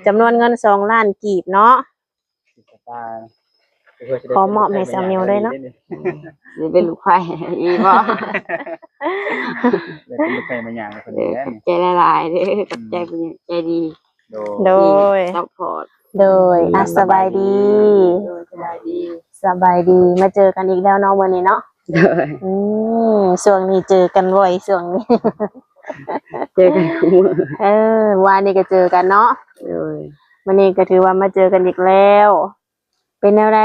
ຈຳນວນເງິນສອງລ້ານກີບເນາະ ຂໍມອບໃຫ້ສາວມິວເລີຍເນາະ. ຊິເປັນລູກໃຜອີກບໍ່? ເປັນລູກໃຜມາຫຍັງເພິ່ນ ເອີ ແລ້ວນີ້ ຂອບໃຈຫຼາຍໆເດີ ຂອບໃຈ ອືມ ຜູ້ໃຫຍ່ໃຈດີ ໂດຍ ໂດຍ ທີ່ຊັບພອດ ໂດຍ ອ່ະ ສະບາຍດີ ໂດຍ ສະບາຍດີ ສະບາຍດີ ມາເຈີກັນອີກແລ້ວເນາະມື້ນີ້ເນາະ ໂດຍ ອືມ ຊ່ວງນີ້ເຈີກັນບ່ອຍ ຊ່ວງນີ້ ເຈີກັນຄູ່ມື້ ເອີ ວານນີ້ກໍເຈີກັນເນາະ ໂດຍ ມື້ນີ້ກໍຖືວ່າມາເຈີກັນອີກແລ້ວ ເປັນແນວໃດ?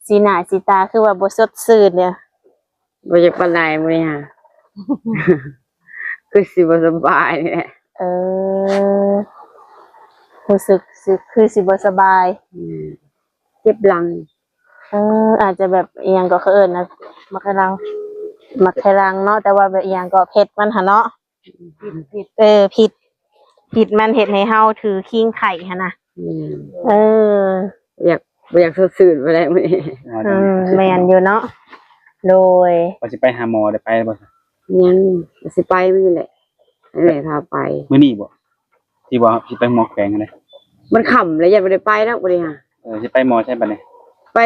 ສີໜ້າສີຕາຄືວ່າບໍ່ສົດຊື່ນເດ? ບໍ່ຢາກປານໃດມື້ນີ້ຫາ ຄືຊິບໍ່ສະບາຍນີ້ແຫຼະ ເອີ ຮູ້ສຶກ ຄືຊິບໍ່ສະບາຍ ອືມ ເຈັບຫຼັງ ເອີ ອາດຈະແບບອີ່ຫຍັງກໍເຂົາເອີ້ນນະ ໝາກໄຂ່ຫຼັງ ໝາກໄຂ່ຫຼັງເນາະ ແຕ່ວ່າແບບອີ່ຫຍັງກໍພິດມັນຫັ້ນເນາະ ພິດ ເອີ ພິດ ພິດມັນເຮັດໃຫ້ເຮົາຖືຄີງໄຂ້ຫັ້ນນະ ອືມ ເອີ ຢາກ ບໍ່ຢາກສົດຊື່ນປານໃດມື້ນີ້ ອືມ ແມ່ນຢູ່ເນາະ ໂດຍ ວ່າຊິໄປຫາໝໍໄດ້ໄປບໍ່? ຍັງ ວ່າຊິໄປມື້ນີ້ແຫຼະ ໃຫ້ແມ່ພາໄປ ມື້ນີ້ບໍ່? ທີ່ວ່າຊິໄປໝໍແຂວງຫັ້ນເດ ມັນຄ່ຳແລ້ວ ຢ້ານບໍ່ໄດ້ໄປດອກ ບໍ່ໄດ້ຫາ ເອີ ຊິໄປໝໍໃສບັດນີ້? ໄປ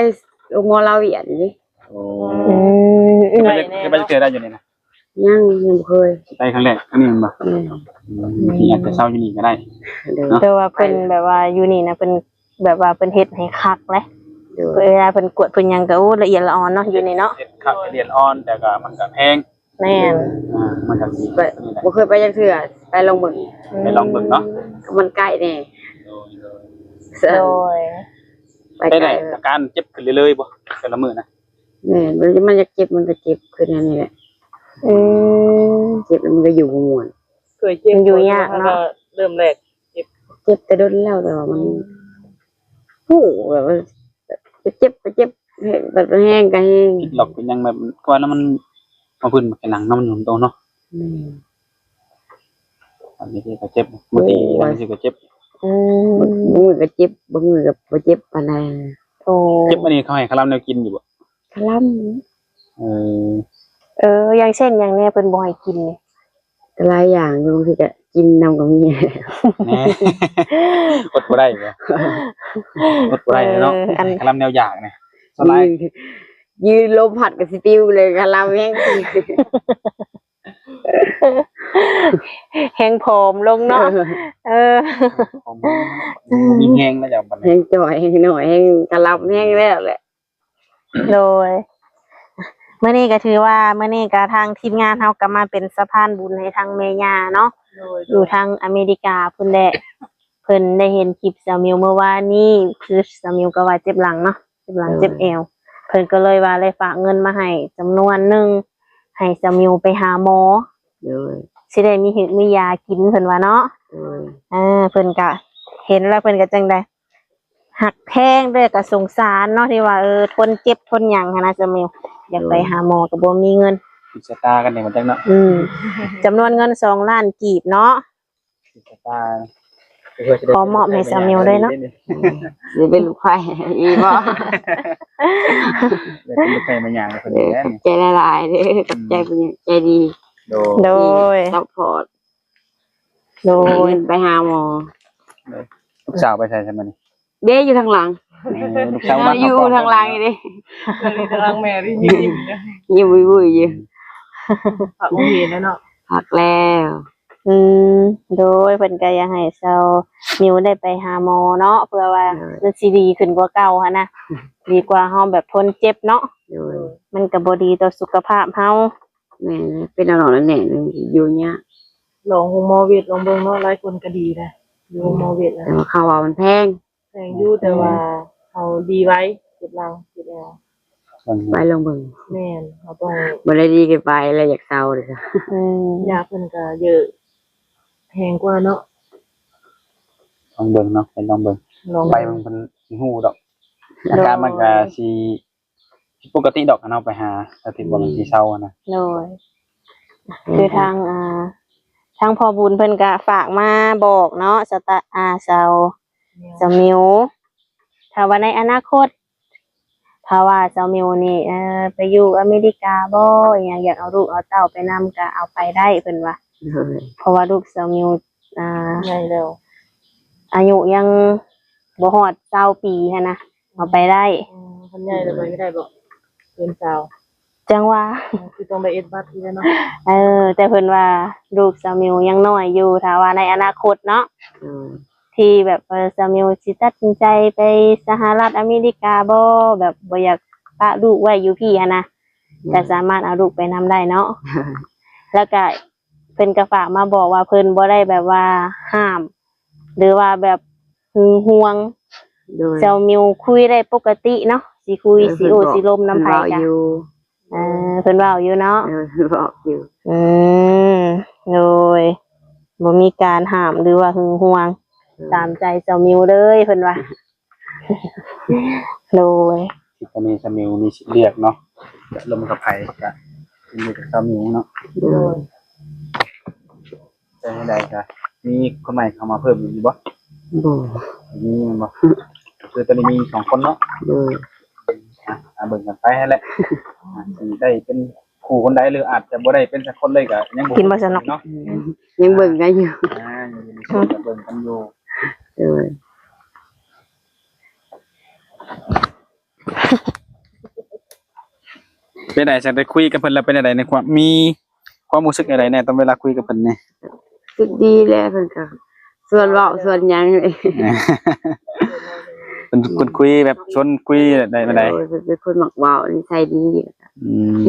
ໂຮງໝໍລາວຫວຽດນີ້ ໂອ້ ອືມ ເຄີຍໄປ ເຄີຍໄປຈັກເທື່ອແລ້ວຢູ່ນີ້ນະ? ຍັງ ຍັງບໍ່ເຄີຍ ໄປຄັ້ງແລກອັນນີ້ແມ່ນບໍ່? ແມ່ນ ອືມ ອືມ ອາດຈະເຊົາຢູ່ນີ້ກໍໄດ້ ໂດຍ ເນາະ ແຕ່ວ່າເພິ່ນແບບວ່າຢູ່ນີ້ນະ ເພິ່ນແບບວ່າເພິ່ນເຮັດໃຫ້ຄັກເດ້ ໂດຍ ເວລາເພິ່ນກວດເພິ່ນຫຍັງກໍ ໂອ້ ລະອຽດລະອອນເນາະ ຢູ່ນີ້ເນາະ ເຮັດຄັກລະອຽດອ່ອນ ແຕ່ກໍມັນກໍແພງ ແມ່ນ ອ່າ ມັນກໍຊິ ໄປ ບໍ່ເຄີຍໄປຈັກເທື່ອ ໄປລອງເບິ່ງ ໄປລອງເບິ່ງເນາະ ມັນໃກ້ແດ່ ໂດຍ ໂດຍ ໂດຍ ໄປໄກ ອາການເຈັບຂຶ້ນເລື້ອຍໆບໍ່ ແຕ່ລະມື້ນະ? ແມ່ນ ມັນ ມັນຢາກເຈັບ ມັນກໍເຈັບຂຶ້ນອັນນີ້ແຫຼະ ອືມ ເຈັບແລ້ວມັນກໍຢູ່ບໍ່ມ່ວນ ເຄີຍເຈັບ ມັນຢູ່ຍາກເນາະ ແລ້ວກໍເລີ່ມແລກເຈັບ ເຈັບແຕ່ດົນແລ້ວ ແຕ່ວ່າມັນ ອືມ ຮູ້ແບບວ່າ ເຈັບກໍເຈັບ ແຮງກໍແຮງ ເປັນລັອກເປັນຫຍັງແບບ ຄືວ່ານະ ມັນ ເອົາພື້ນໄປນັ່ງເນາະ ມັນໜຸ່ມໂຕເນາະ ແມ່ນ ອັນນີ້ກໍເຈັບ ບາງທີ ໂອ້ຍ ອັນນີ້ກໍເຈັບ ອືມ ບາງມື້ກໍເຈັບ ບາງມື້ກໍບໍ່ເຈັບປານໃດ ໂອ້ ເຈັບອັນນີ້ເຂົາໃຫ້ຄະລຳແນວກິນຢູ່ບໍ່? ຄະລຳ ເອີ ເອີ ຢ່າງເຊັ່ນຫຍັງແດ່ເພິ່ນບໍ່ໃຫ້ກິນນີ້? ກໍຫຼາຍຢ່າງຢູ່ ບາງທີກໍກິນນຳກໍມີ ແນ່ ອົດບໍ່ໄດ້ບໍ່? ອົດບໍ່ໄດ້ເນາະ ເອີ ອັນ ຄະລຳແນວຢາກນີ້ ສະບາຍ ຍືນ ຍືນລົມພັດກໍຊິປິວເລີຍ ຄະລຳແຮງ ແຮງຜອມລົງເນາະ ເອີ ເອີ ແຮງແຈ່ອຍ ແຮງໜ້ອຍ ແຮງຄະລຳແຮງແລ້ວແຫຼະ ໂດຍ ມື້ນີ້ກໍຖືວ່າ ມື້ນີ້ກໍທາງທີມງານເຮົາກໍມາເປັນສະພານບຸນໃຫ້ທາງແມ່ຍ່າເນາະ ໂດຍ ຢູ່ທາງອາເມລິກາພຸ້ນແຫຼະ ເພິ່ນໄດ້ເຫັນຄລິບສາວມິວເມື່ອວານນີ້ ຄືສາວມິວກໍວ່າເຈັບຫຼັງເນາະ ເຈັບຫຼັງ ໂດຍ ເຈັບແອວ ເພິ່ນກໍເລີຍວ່າໄດ້ຝາກເງິນມາໃຫ້ຈຳນວນໜຶ່ງ ໃຫ້ສາວມິວໄປຫາໝໍ ໂດຍ ຊິໄດ້ມີເຫືອກມີຢາກິນ ເພິ່ນວ່າເນາະ ໂດຍ ເອີ ເພິ່ນກໍເຫັນແລ້ວ ເພິ່ນກໍຈັ່ງໃດ ຮັກແພງ ແຕ່ກໍສົງສານເນາະ ທີ່ວ່າ ເອີ ທົນເຈັບທົນຫຍັງຫັ້ນນະ ສາວມິວ ຢາກໄປ ໂດຍ ຫາໝໍກໍບໍ່ມີເງິນ ຖືກຊະຕາກັນແດ່ ບໍ່ຈັກເນາະ ອືມ ຈຳນວນເງິນສອງລ້ານກີບເນາະ ຖືກຊະຕາ ຂໍມອບໃຫ້ສາວມິວເລີຍເນາະ ຊິເປັນລູກໃຜອີກບໍ່? ເປັນລູກໃຜມາຫຍັງເພິ່ນ ເອີ ແລ້ວນີ້ ຂອບໃຈຫຼາຍໆເດີ ຂອບໃຈ ອືມ ຜູ້ໃຫຍ່ໃຈດີ ໂດຍ ໂດຍ ທີ່ຊັບພອດ ໂດຍ ເງິນໄປຫາໝໍ ໂດຍ ລູກສາວໄປໃສຊັ້ນບັດນີ້? ເດ້ ຢູ່ທາງຫຼັງ ເອີ ລູກສາວຢູ່ທາງຫຼັງນີ້ເດ້ ຢູ່ທາງຫຼັງແມ່ນີ້ ຍິ້ມວຸ້ຍໆຢູ່ ພັກໂຮງຮຽນແລ້ວເນາະ ພັກແລ້ວ ອືມ ໂດຍ ເພິ່ນກໍຢາກໃຫ້ສາວມິວໄດ້ໄປຫາໝໍເນາະ ເພື່ອວ່າ ໂດຍ ມັນຊິດີຂຶ້ນກວ່າເກົ່າຫັ້ນນະ ດີກວ່າເຮົາແບບທົນເຈັບເນາະ ໂດຍ ມັນກໍບໍ່ດີຕໍ່ສຸຂະພາບເຮົາ ແມ່ນ ເປັນອັນນັ້ນແນ່ ຢູ່ຍາກ ລອງໂຮງໝໍເວດລອງເບິ່ງເນາະ ຫຼາຍຄົນກໍດີນະ ຢູ່ໂຮງໝໍເວດນະ ແຕ່ວ່າເຂົາວ່າມັນແພງ ແພງຢູ່ ແຕ່ວ່າເຮົາດີໄວ ເຈັບຫຼັງເຈັບແອວ ໄປລອງເບິ່ງ ແມ່ນ ເຮົາຕ້ອງ ບໍ່ໄດ້ດີເກີນໄປແລ້ວຢາກເຊົາເດ້ ອືມ ຢາເພິ່ນກໍເຢີະແຮງກວ່າເນາະ ລອງເບິ່ງເນາະ ໄປລອງເບິ່ງ ລອງ ໄປເບິ່ງເພິ່ນຊິຮູ້ດອກ ອາການມັນກໍຊິ ໂດຍ ຊິປົກກະຕິດອກ ຄັນເຮົາໄປຫາ ກໍຖືວ່າມັນຊິເຊົາຫັ້ນນະ ໂດຍ ຄືທາງ ອ່າ ທາງພໍ່ບຸນເພິ່ນກໍຝາກມາບອກເນາະ ສະຕາ ອ່າ ສາວ ສາວມິວ ຖ້າວ່າໃນອະນາຄົດ ຖ້າວ່າສາວມິວນີ້ ເອີ ໄປຢູ່ອາເມລິກາບໍ່ ອີ່ຫຍັງ ຢາກເອົາລູກເອົາເຕົ້າໄປນຳ ກໍເອົາໄປໄດ້ ເພິ່ນວ່າ ໂດຍ ເພາະວ່າລູກສາວມິວ ອ່າ ໃຫຍ່ແລ້ວ ອາຍຸຍັງບໍ່ຮອດຊາວປີຫັ້ນນະ ເອົາໄປໄດ້. ອືມ ຄັນໃຫຍ່ແລ້ວໄປບໍ່ໄດ້ບໍ? ເກີນຊາວ ຈັ່ງວ່າ ເອີ ຄືຕ້ອງໄດ້ເອັດບັດຢູ່ແລ້ວເນາະ. ເອີ ແຕ່ເພິ່ນວ່າລູກສາວມິວຍັງນ້ອຍຢູ່ ຖ້າວ່າໃນອະນາຄົດເນາະ ອືມ ທີ່ແບບ ເອີ ສາວມິວຊິຕັດສິນໃຈໄປສະຫະລັດອາເມລິກາບໍ ແບບບໍ່ຢາກປະລູກໄວ້ຢູ່ພີ້ຫັ້ນນະ ອືມ ກໍສາມາດເອົາລູກໄປນຳໄດ້ເນາະ. ແລ້ວກໍ ເພິ່ນກໍຝາກມາບອກວ່າເພິ່ນບໍ່ໄດ້ແບບວ່າຫ້າມ ຫຼືວ່າແບບຫຶງຫວງ. ໂດຍ ສາວມິວຄຸຍໄດ້ປົກກະຕິເນາະ ຊິຄຸຍ ເອີ ຊິໂອ້ ເພິ່ນບອກ ຊິລົມນຳໃຜ ເພິ່ນເວົ້າ ກໍຢູ່ ເອີ ເພິ່ນເວົ້າຢູ່ເນາະ. ເອີ ເພິ່ນບອກຢູ່. ອືມ ໂດຍ ບໍ່ມີການຫ້າມ ຫຼືວ່າຫຶງຫວງ ເອີ ຕາມໃຈສາວມິວເລີຍ ເພິ່ນວ່າ. ໂດຍ ທີ່ຕອນນີ້ສາວມິວມີສິດເລືອກເນາະ ຈະລົມກັບໃຜ ກະຂຶ້ນຢູ່ກັບສາວມິວເນາະ. ໂດຍ ໂດຍ ຈັ່ງໃດກະມີຄົນໃໝ່ເຂົ້າມາເພີ່ມອີກຢູ່ບໍ່? ບໍ່ ມີແມ່ນບໍ່? ຄືຕອນນີ້ມີສອງຄົນເນາະ. ໂດຍ ອ່ະ ເບິ່ງກັນໄປຫັ້ນແຫຼະ ອ່ະ ຊິໄດ້ເປັນ ຄູ່ຄົນໃດ ຫຼືອາດຈະບໍ່ໄດ້ເປັນສັກຄົນເລີຍ ກໍຍັງບໍ່ ກິນບໍ່ຊະເນາະ ເນາະ. ອືມ ຍັງເບິ່ງກັນຢູ່ ອ່າ ຍັງເບິ່ງກັນຢູ່. ໂດຍ ເປັນໃດ ຈັ່ງໄດ້ຄຸຍກັບເພິ່ນແລ້ວ ເປັນໃດໃນຄວາມ ມີຄວາມຮູ້ສຶກແນວໃດແດ່ ຕອນເວລາຄຸຍກັບເພິ່ນນີ້? ຮູ້ສຶກດີແຫຼະ ເພິ່ນກໍຊວນເວົ້າຊວນຫຍັງ. ເພິ່ນ ເພິ່ນຄຸຍແບບຊວນຄຸຍໄດ້ ແບບໃດ? ໂດຍ ເພິ່ນເປັນຄົນມັກເວົ້າ ນິໄສດີ. ອືມ ໂອເຄ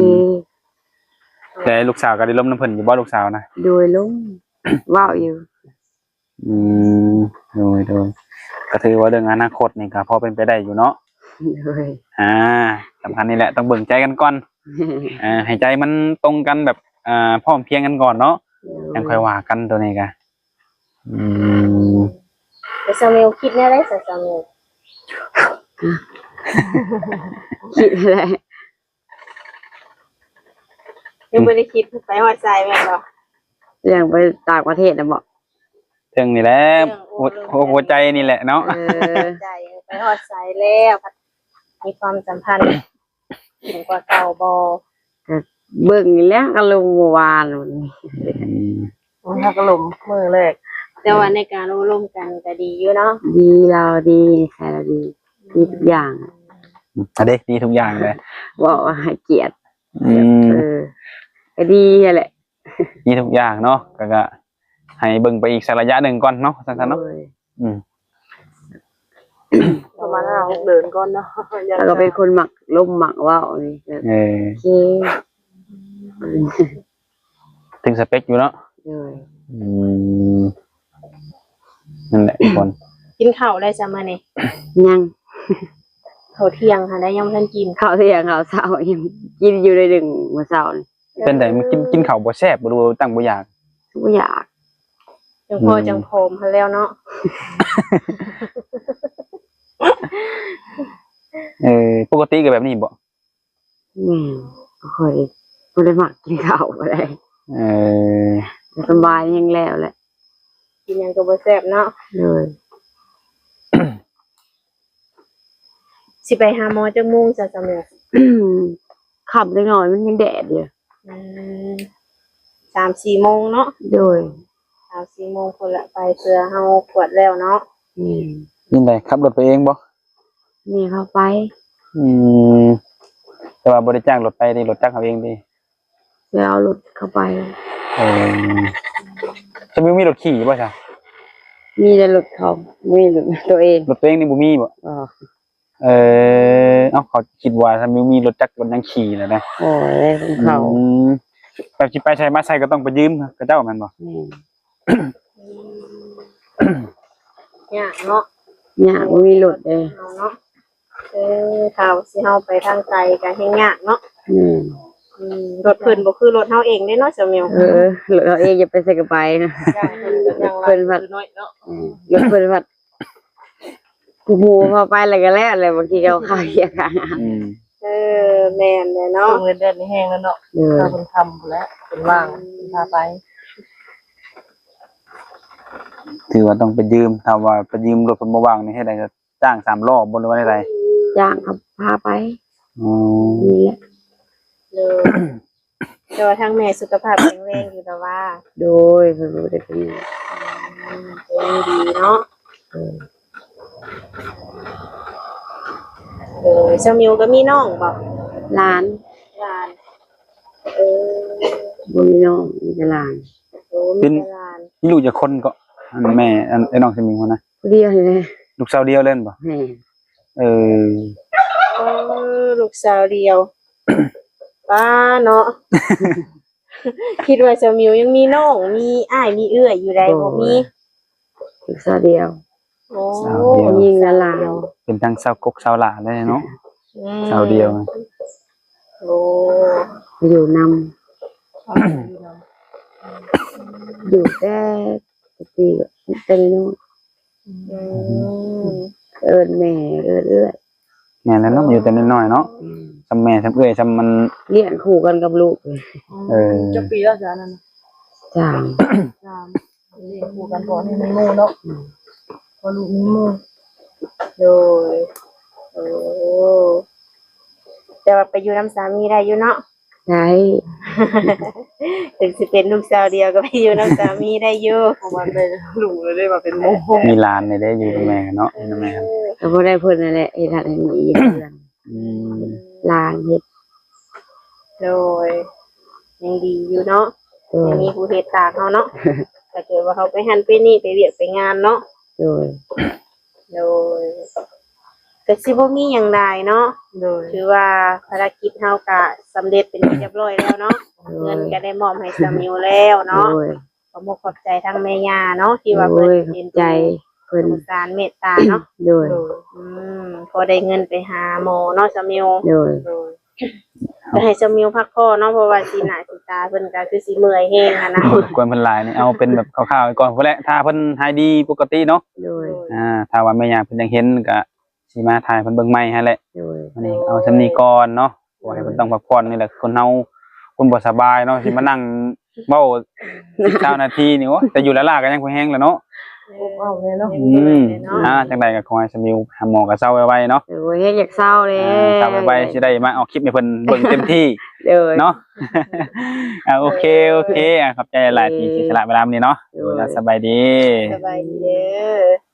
ແຕ່ລູກສາວກໍໄດ້ລົມນຳເພິ່ນຢູ່ບໍ່ ລູກສາວນະ? ໂດຍ ລົມ ເວົ້າຢູ່. ອືມ ໂດຍ ໂດຍ ກໍຖືວ່າເລື່ອງອະນາຄົດນີ້ກໍພໍເປັນໄປໄດ້ຢູ່ເນາະ. ໂດຍ ອ່າ ສຳຄັນນີ້ແຫຼະ ຕ້ອງເບິ່ງໃຈກັນກ່ອນ ອ່າ ໃຫ້ໃຈມັນຕົງກັນແບບ ອ່າ ພ້ອມພຽງກັນກ່ອນເນາະ. ໂດຍ ຈັ່ງຄ່ອຍວ່າກັນໂຕນີ້ກະ. ອືມ ແຕ່ສາວມິວຄິດແນວໃດ ສາວມິວ? ຄິດແຫຼະ ຍັງບໍ່ໄດ້ຄິດໄປຮອດໃສແມ່ນບໍ່? ເລື່ອງໄປຕ່າງປະເທດນະບໍ? ເຖິງນີ້ແຫຼະ ເລື່ອງ ຫົວ ຫົວໃຈນີ້ແຫຼະເນາະ. ເອີ ໃຈໄປຮອດໃສແລ້ວ ມີຄວາມສຳພັນ ເຖິງກວ່າເກົ່າບໍ່? ກໍເບິ່ງແລ້ວ ກໍລົມເມື່ອວານ. ອືມ ໂອ້ຍ ເຮົາກໍລົມມື້ແລກ ແຕ່ວ່າໃນການໂອ້ລົມກັນກໍດີຢູ່ເນາະ. ດີ ລາວດີ ນິໄສລາວດີ ດີທຸກຢ່າງ. ອືມ ອັນເດ ດີທຸກຢ່າງເລີຍ ເວົ້າໃຫ້ກຽດ. ອືມ ເອີ ກໍດີຫັ້ນແຫຼະ ດີທຸກຢ່າງເນາະ. ກໍ ກໍໃຫ້ເບິ່ງໄປອີກສັກໄລຍະໜຶ່ງກ່ອນເນາະ ວ່າຊັ້ນເນາະ. ໂດຍ ອືມ ປະມານຫ້າຫົກເດືອນກ່ອນເນາະ. ແລ້ວກໍເປັນຄົນມັກລົມມັກເວົ້ານີ້. ເອີ ໂອເຄ ເຖິງສະເປັກຢູ່ເນາະ. ໂດຍ ອືມ ນັ້ນແຫຼະທຸກຄົນ. ກິນເຂົ້າແລ້ວຊະມື້ນີ້? ຍັງ ເຂົ້າທ່ຽງຫັ້ນແຫຼະ ຍັງບໍ່ທັນກິນ. ເຂົ້າທ່ຽງເຂົ້າເຊົ້າຍັງກິນຢູ່ໜ້ອຍໜຶ່ງມື້ເຊົ້ານີ້. ເປັນໃດ ມັນກິນ ກິນເຂົ້າບໍ່ແຊບບໍ່ ຫຼືວ່າຕັ້ງບໍ່ຢາກ? ບໍ່ຢາກ ຈັ່ງພໍ ອືມ ຈັ່ງຜອມຫັ້ນແລ້ວເນາະ. ເອີ ປົກກະຕິກໍແບບນີ້ບໍ? ແມ່ນ ບໍ່ຄ່ອຍ ບໍ່ໄດ້ມັກກິນເຂົ້າປານໃດ. ເອີ ສະບາຍແຮງແລ້ວແຫຼະ ກິນຫຍັງກໍບໍ່ແຊບເນາະ. ໂດຍ ຊິໄປຫາໝໍຈັກໂມງຊະ ສາວມິວ? ຄ່ຳເລັກນ້ອຍ ມັນຍັງແດດຢູ່. ອືມ ສາມສີ່ໂມງເນາະ. ໂດຍ ສາມສີ່ໂມງພຸ້ນລະ ໄປເພື່ອເຮົາກວດແລ້ວເນາະ. ແມ່ນ. ຈັ່ງໃດ ຂັບລົດໄປເອງບໍ່? ແມ່ເຂົາໄປ. ອືມ ແຕ່ວ່າບໍ່ໄດ້ຈ້າງລົດໄປຕິ ລົດຈັກເຮົາເອງຕິ? ແລ້ວເອົາລົດເຂົາໄປ. ເອີ ສາວມິວມີລົດຂີ່ຢູ່ບໍ່ຊະ? ມີແຕ່ລົດເຂົາ ບໍ່ມີລົດຕົວເອງ. ລົດຕົວເອງນີ້ບໍ່ມີບໍ? ບໍ່. ເອີ ເອົ້າ ເຂົາຄິດວ່າສາວມິວມີລົດຈັກລົດຫຍັງຂີ່ແລ້ວນະ. ໂອ້ຍ ຂອງເຂົາ. ອືມ ແບບຊິໄປໃສມາໃສກໍຕ້ອງໄປຢືມເຂົາເຈົ້າແມ່ນບໍ່? ແມ່ນ. ຍາກເນາະ ຍາກ ບໍ່ມີລົດເດ້ເນາະ. ເອີ ຖ້າຊິເຮົາໄປທາງໄກກໍແຮງຍາກເນາະ. ແມ່ນ. ອືມ ລົດເພິ່ນບໍ່ຄືລົດເຮົາເອງເດ້ເນາະ ສາວມິວ. ເອີ ລົດເຮົາເອງຢ່າໄປໃສກໍໄປນະ. ເພິ່ນພັດ ອືມ ລົດເພິ່ນພັດ ຜູ້ໝູ່ເຮົາໄປແລ້ວກໍແລ້ວແຫຼະ ບາງທີກໍເອົາຄ່າວຽກຄ່າງານ. ອືມ ເອີ ແມ່ນແຫຼະເນາະ ເງິນເດືອນນີ້ແຮງແລ້ວເນາະ. ເອີ ເພິ່ນຄຳພຸ້ນແຫຼະ ເພິ່ນວ່າງ ເພິ່ນພາໄປ. ຖືວ່າຕ້ອງໄປຢືມ ຖ້າວ່າໄປຢືມລົດເພິ່ນບໍ່ວ່າງນີ້ ເຮັດໃດກໍ ຈ້າງສາມລໍ້ບໍ່ ຫຼືວ່າໃດ? ຈ້າງເຂົາພາໄປ. ອໍ ນີ້ແຫຼະ. ໂດຍ ແຕ່ວ່າທາງແມ່ສຸຂະພາບແຂງແຮງຢູ່ລະວ່າ? ໂດຍ ເພິ່ນບໍ່ໄດ້ເປັນຫຍັງ. ອືມ ຍັງດີເນາະ. ໂດຍ ສາວມິວກໍມີນ້ອງບໍ່? ຫຼານ ຫຼານ ເອີ ບໍ່ມີນ້ອງ ມີແຕ່ຫຼານ. ໂອ້ ມີແຕ່ຫຼານ. ເປັນ ມີລູກຈັກຄົນເກາະ? ອັນແມ່ ອັນ ເອີ ນ້ອງສາວມິວຫັ້ນນະ? ຜູ້ດຽວນີ້ແຫຼະ. ລູກສາວດຽວເລີຍແມ່ນບໍ່? ແມ່ນ. ເອີ ເອີ ລູກສາວດຽວ ປ້າເນາະ. ຄິດວ່າສາວມິວຍັງມີນ້ອງ ມີອ້າຍ ມີເອື້ອຍຢູ່ໃດ໋. ບໍ່ ບໍ່ມີ. ລູກສາວດຽວ. ໂອ້ ສາວດຽວ ຍິງລະລາຍ ເປັນທັງສາວກົກສາວຫຼ້າເລີຍເນາະ. ອືມ ສາວດຽວ. ໂອ້ ຢູ່ນຳ ຢູ່ແຕ່ ແຕ່ນ້ອຍ. ອືມ ເອີ້ນແມ່ ເອີ້ນເອື້ອຍ. ແມ່ນແລ້ວເນາະ ຢູ່ແຕ່ນ້ອຍໆເນາະ. ອືມ ສ່ຳແມ່ສ່ຳເອື້ອຍສ່ຳມັນ ລ້ຽງຄູ່ກັນກັບລູກ. ເອີ ຈັກປີແລ້ວຊະອັນນັ້ນ? ສາມ ສາມ. ເລ້ຽງຄູ່ກັນ ເພາະນີ້ມີໝູ່ເນາະ. ອືມ ເພາະລູກມີໝູ່. ໂດຍ ໂອ້ ແຕ່ວ່າໄປຢູ່ນຳສາມີໄດ້ຢູ່ເນາະ? ໄດ້. ເຖິງຊິເປັນລູກສາວດຽວກໍໄປຢູ່ນຳສາມີໄດ້ຢູ່ ເພາະວ່າໄດ້ລູກແລ້ວເດ້ ວ່າເປັນໝູ່ ມີຫຼານແລ້ວເດ້ ຢູ່ນຳແມ່ເນາະ. ເອີ ຢູ່ນຳແມ່ ກໍບໍ່ໄດ້ເພິ່ນນັ້ນແຫຼະ ເຮັດໃຫ້ມີເຮືອນ. ອືມ ຫຼານເຮັດ. ໂດຍ ຍັງດີຢູ່ເນາະ. ໂດຍ ຍັງມີຜູ້ເຮັດຕາມເຮົາເນາະ. ຖ້າເກີດວ່າເຮົາໄປຫັ້ນໄປນີ້ ໄປວຽກໄປງານເນາະ. ໂດຍ ໂດຍ ກໍຊິບໍ່ມີຫຍັງຫຼາຍເນາະ. ໂດຍ ຖືວ່າພາລະກິດເຮົາກໍສຳເລັດເປັນທີ່ຮຽບຮ້ອຍແລ້ວເນາະ. ໂດຍ ເງິນກໍໄດ້ມອບໃຫ້ສາວມິວແລ້ວເນາະ. ໂດຍ ຂໍຂອບໃຈທາງແມ່ຍ່າເນາະ ທີ່ວ່າເພິ່ນ ໂດຍ ເຫັນໃຈ ເພິ່ນສົງສານເມດຕາເນາະ. ໂດຍ ໂດຍ ອືມ ພໍໄດ້ເງິນໄປຫາໝໍເນາະສາວມິວ. ໂດຍ ໂດຍ ກໍໃຫ້ສາວມິວພັກຜ່ອນເນາະ ເພາະວ່າສີໜ້າສີຕາເພິ່ນກໍຄືຊິເມື່ອຍແຮງຫັ້ນນະ. ໂດຍ ກວນເພິ່ນຫຼາຍນີ້ ເອົາເປັນແບບຄ່າວໆໄວ້ກ່ອນພຸ້ນແຫຼະ ຖ້າເພິ່ນຫາຍດີປົກກະຕິເນາະ. ໂດຍ ອ່າ ຖ້າວ່າແມ່ຍ່າເພິ່ນຢາກເຫັນກໍຊິມາຖ່າຍໃຫ້ເພິ່ນເບິ່ງໃໝ່ຫັ້ນແຫຼະ. ໂດຍ ມື້ນີ້ເອົາສ່ຳນີ້ກ່ອນເນາະ ເພາະວ່າໃຫ້ເພິ່ນຕ້ອງພັກຜ່ອນ. ນີ້ແຫຼະຄົນເຮົາ ຄົນບໍ່ສະບາຍເນາະ ຊິມານັ່ງເວົ້າສິບຊາວນາທີນີ້ ໂອ້ຍ ແຕ່ຢູ່ຫຼ້າໆກໍຍັງພໍແຮງແຫຼະເນາະ. ອົບເອົາແດ່ເນາະ. ອືມ ອ່າ ຈັ່ງໃດກໍຂໍໃຫ້ສາວມິວຫາໝໍກໍເຊົາໄວໆເນາະ. ໂດຍ ເຮັດຢາກເຊົາແລ້ວ ເຊົາໄວໆ ຊິໄດ້ມາອອກຄລິບໃຫ້ເພິ່ນເບິ່ງເຕັມທີ່. ໂດຍ ເນາະ. ອ່າ ໂອເຄ ໂອເຄ ອ່າ ຂອບໃຈຫຼາຍທີ່ເສຍສະຫຼະເວລາມື້ນີ້ເນາະ. ໂດຍ ສະບາຍດີ ສະບາຍດີເດີ.